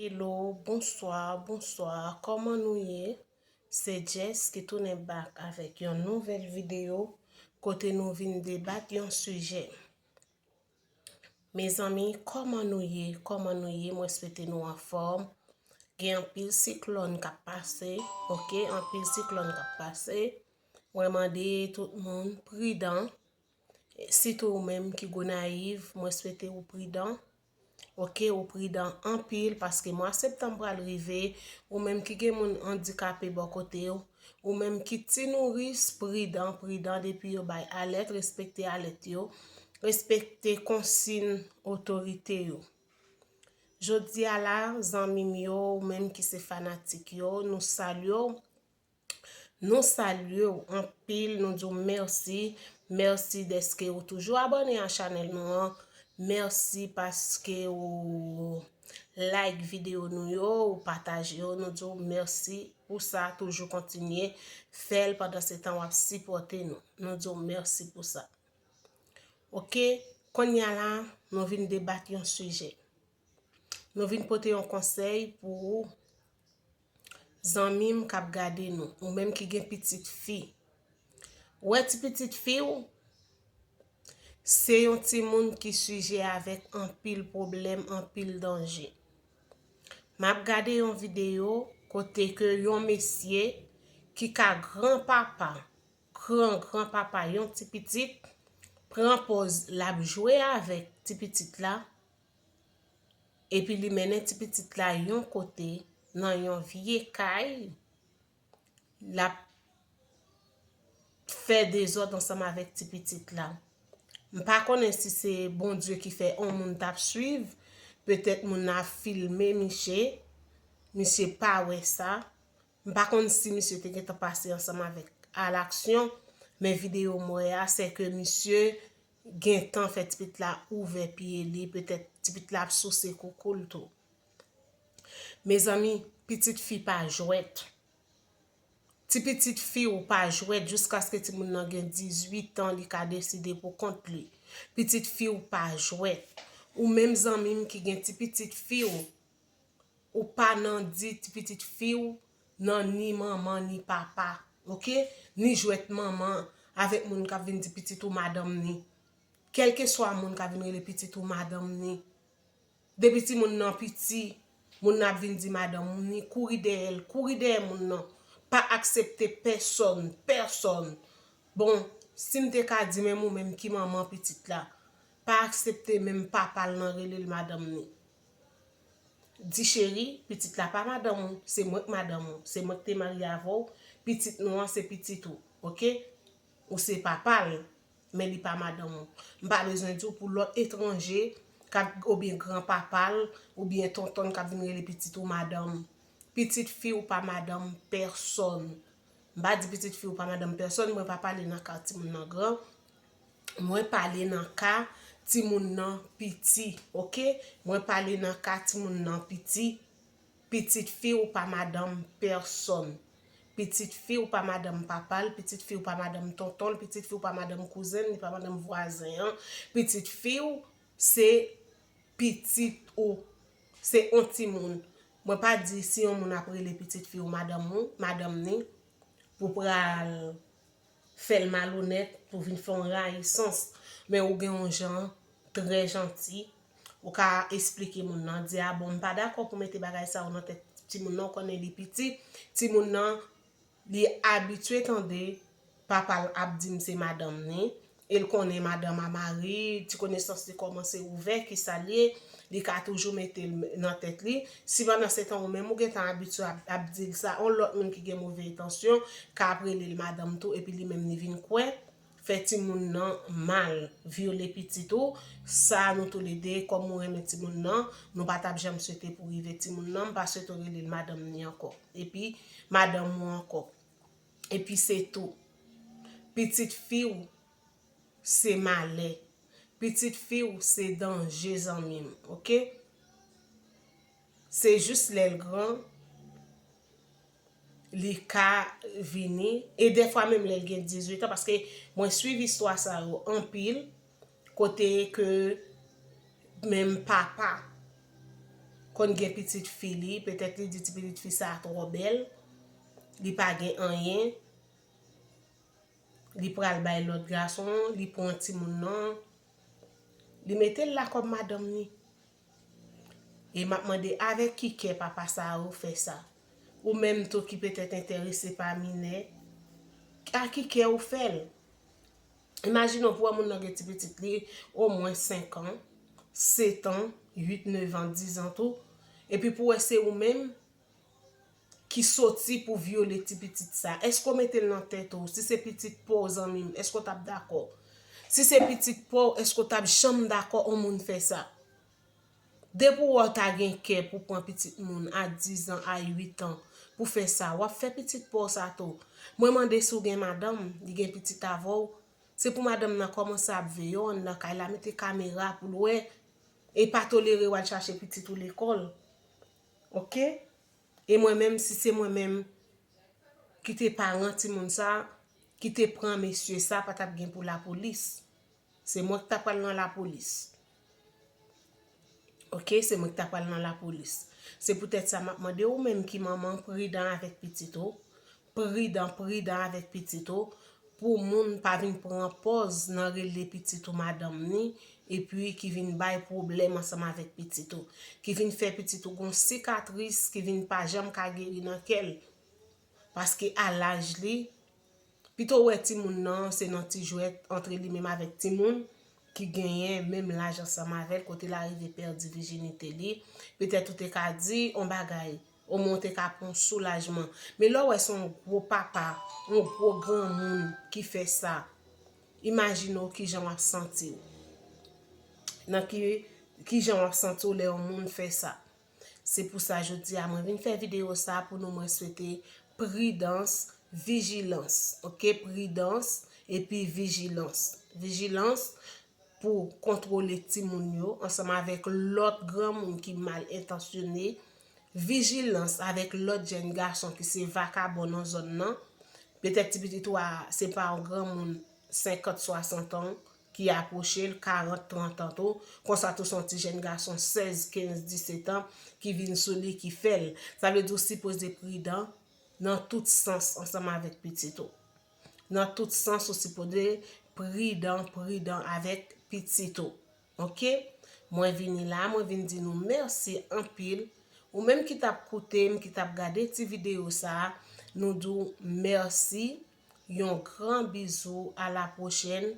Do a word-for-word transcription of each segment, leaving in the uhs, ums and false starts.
Hello, bonswa, bonswa, kòman nou ye? Se Jess ki tounen back avèk yon nouvèl videyo kote nou vin debat yon sijè. Mezanmi, kòman nou ye? Kòman nou ye? Mwen swete nou anfòm. Gen anpil siklòn k ap pase, oke? Anpil siklòn k ap pase. Mwen mande tout moun pridan. Sitou ou menm ki Gonayiv, mwen swete ou pridan. Oke, ou pridan anpil paske mwa septanm pral rive. Ou menm ki gen moun andikape bò kote w, ou menm ki ti nouris, pridan, pridan depi yo bay alèt, respekte alèt yo, respekte konsin otorite yo. Jodi a la, zanmi m yo, ou menm ki se fanatik yo, nou salye w. Nou salye w anpil, nou di w mèsi. Mèsi dèske ou toujou abòne a chanèl nou an. Mèsi paske ou like videyo nou yo, ou pataje yo. Nou di w mèsi pou sa, toujou kontinye fè l pandan se tan w ap sipòte nou. Nou di w mèsi pou sa. Oke, kounye a la, nou vin debat yon sijè. Nou vin pote yon konsèy pou ou, zanmi m k ap gade nou, ou menm ki gen pitit fi. Ou wè ti pitit fi w, se yon timoun ki sijè avèk anpil pwoblèm, anpil danje. M ap gade yon videyo kote ke yon mesye ki ka granpapa, gran granpapa yon ti pitit, pran pòz l ap jwe avèk ti pitit la, epi li mennen ti pitit la yon kote nan yon vye kay, l ap fè dezòd ansanm avèk ti pitit la. M pa konnen si se Bondye ki fè on moun t ap swiv, petèt moun nan ap filme misye, misye pa wè sa. M pa konn si misye te gentan pase ansanm avèk alaksyon, men videyo m wè a, se ke misye gentan fè ti pitit la ouvè pye li, petèt ti pitit la ap souse koukou l tou. Mezanmi, pitit fi pa jwèt. Ti pitit fi w pa jwèt jiskaske timoun nan gen dizuit an, li ka deside pou kont li. Pitit fi w pa jwèt. Ou menm zanmi m ki gen ti pitit fi w, ou pa nan di ti pitit fi w nan ni manman ni papa, oke? Ni jwèt manman avèk moun k ap vin di pitit ou madanm ni. Kèlkeswa moun k ap vin rele pitit ou madanm ni. Depi timoun nan piti, moun nan ap vin di madanm ou ni, kouri dèyè l, kouri dèyè moun nan. Pa aksepte pèsòn, pèsòn. Bon, si m te ka di menm ou menm ki manman pitit la, pa aksepte menm papa l nan rele l madanm ni. Di cheri, pitit la pa madanm ou, se mwen k madanm ou, se mwen k te marye avè w, pitit nou an se pitit ou, oke? Ou se papa l, men li pa madanm ou. M pa bezwen di w pou lòt etranje k ap, oubyen granpapa l, oubyen tonton l k ap vin rele pitit ou madanm. Pitit fi w pa madanm pèsòn. M pa di pitit fi w pa madanm pèsòn, mwen pa pale nan ka timoun nan gran. Mwen pale nan ka timoun nan piti, oke? Mwen pale nan ka timoun nan piti. Pitit fi w pa madanm pèsòn. Pitit fi w pa madanm papa l, pitit fi w pa madanm tonton l, pitit fi w pa madanm kouzen l, li pa madanm vwazen an. Pitit fi w se pitit ou, se on timoun. Mwen pa di si yon moun ap rele pitit fi w madanm ou, madanm ni, pou pral fè l malonèt, pou vin fè yon rayisans. Men ou gen yon jan trè janti, ou ka esplike moun nan, di a bon, m pa dakò pou mete bagay sa yo nan tèt timoun nan, ou konnen li piti, timoun nan, li abitye tande papa l ap di m se madanm ni, e l konnen madanm a mari, ti konesans li kòmanse ouvè, ki sa l ye, li ka toujou mete l nan tèt li. Si pandan se tan ou menm ou gentan abitye ap, ap di l sa, yon lòt moun ki gen move entansyon ka ap rele l madanm tou, epi li menm li vin kwè, fè timoun nan mal, vyole pitit ou, sa nou toulede, kòm ou renmen timoun nan, nou pa t ap janm swete pou rive timoun nan, m pa swete w rele l madanm ni ankò, epi madanm ou ankò. Epi se tou. Pitit fi w, se malè. Pitit fi w, se danje, zanmi m, oke? Se jis lè l gran, li ka vini. E dèfwa menm lè l gen dizuit an, paske mwen swiv istwa sa yo anpil, kote ke menm papa, Konn gen pitit fi li, petèt li di ti pitit fi sa twò bèl, li pa gen anyen, li pral bay lòt gason, li pran timoun nan, li mete l la kòm madanm ni. E m ap mande avèk ki kè papa sa yo fè sa. Ou menm tou ki petèt enterese pa minè, a ki kè ou fè l? Imajine w pou wè moun nan gen ti pitit li omwen senk an, sèt an, uit, nèf an, diz an tou. Epi pou wè se ou menm ki soti pou vyole ti pitit sa. Èske w mete l nan tèt ou? Si se pitit pa w zanmi m, èske w t ap dakò? Si se pitit pa w, èske w t ap janm dakò yon moun fè sa? Depi w wè w ta gen kè pou pran pitit moun a diz an, a uit an, pou fè sa, w ap fè pitit pa w sa tou. Mwen mande si w gen madanm, li gen pitit avè w, se pou madanm nan kòmanse ap veye w anndan kay la, mete kamera pou l wè, e pa tolere w al chache pitit ou lekòl. Oke? E mwen menm, si se mwen menm ki te paran timoun sa, ki te pran mesye sa, pa t ap gen pou lapolis. Se mwen ki ta pral nan lapolis. Oke, se mwen ki ta pral nan lapolis. Se poutèt sa m ap mande ou menm ki manman, pridan avèk pitit ou. Pridan, pridan avèk pitit ou. Pou moun pa vin pran pòz nan rele pitit ou madanm ni, epi ki vin bay pwoblèm ansanm avèk pitit ou. Ki vin fè pitit ou gon sikatris, ki vin pa janm ka geri nan kè l. Paske a laj li, pito w wè timoun nan se nan ti jwèt antre li menm avèk timoun ki genyen menm laj ansanm avè l, kote l arive pèdi vijinite li. Petèt ou te ka di yon bagay, omwen w te ka pran yon soulajman. Men lè w wè se yon gwo papa, yon gwo granmoun ki fè sa, imajine w kijan w ap santi w. Nan ki, kijan w ap santi w lè yon moun fè sa? Se pou sa jodi a mwen vin fè videyo sa pou nou mwen swete pridans, vijilans, oke? Pridans epi vijilans. Vijilans pou kontwole timoun yo ansanm avèk lòt granmoun ki mal entansyone. Vijilans avèk lòt jèn gason ki se vakabon nan zòn nan. Petèt ti pitit ou a se pa yon granmoun senkant, swasant an ki apwoche l, karant, trant an tou. Konsa tou se yon ti jèn gason sèz, kenz, disèt an ki vin sou li, ki fè l. Sa vle di w sipoze pridan nan tout sans ansanm avèk pitit ou. Nan tout sans ou sipoze pridan, pridan avèk pitit ou. Oke? Mwen vini la, mwen vin di nou mèsi anpil. Ou menm ki t ap koute m, ki t ap gade ti videyo sa a, nou di w mèsi. Yon gran bizou, a la pwochèn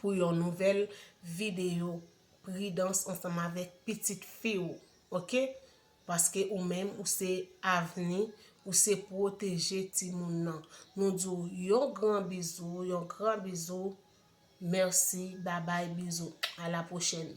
pou yon nouvèl videyo. Pridans ansanm avèk pitit fi w, oke? Paske ou menm, ou se avni, ou se pwoteje timoun nan. Nou di w yon gran bizou, yon gran bizou. Mèsi, babay, bizou. A la pwochèn.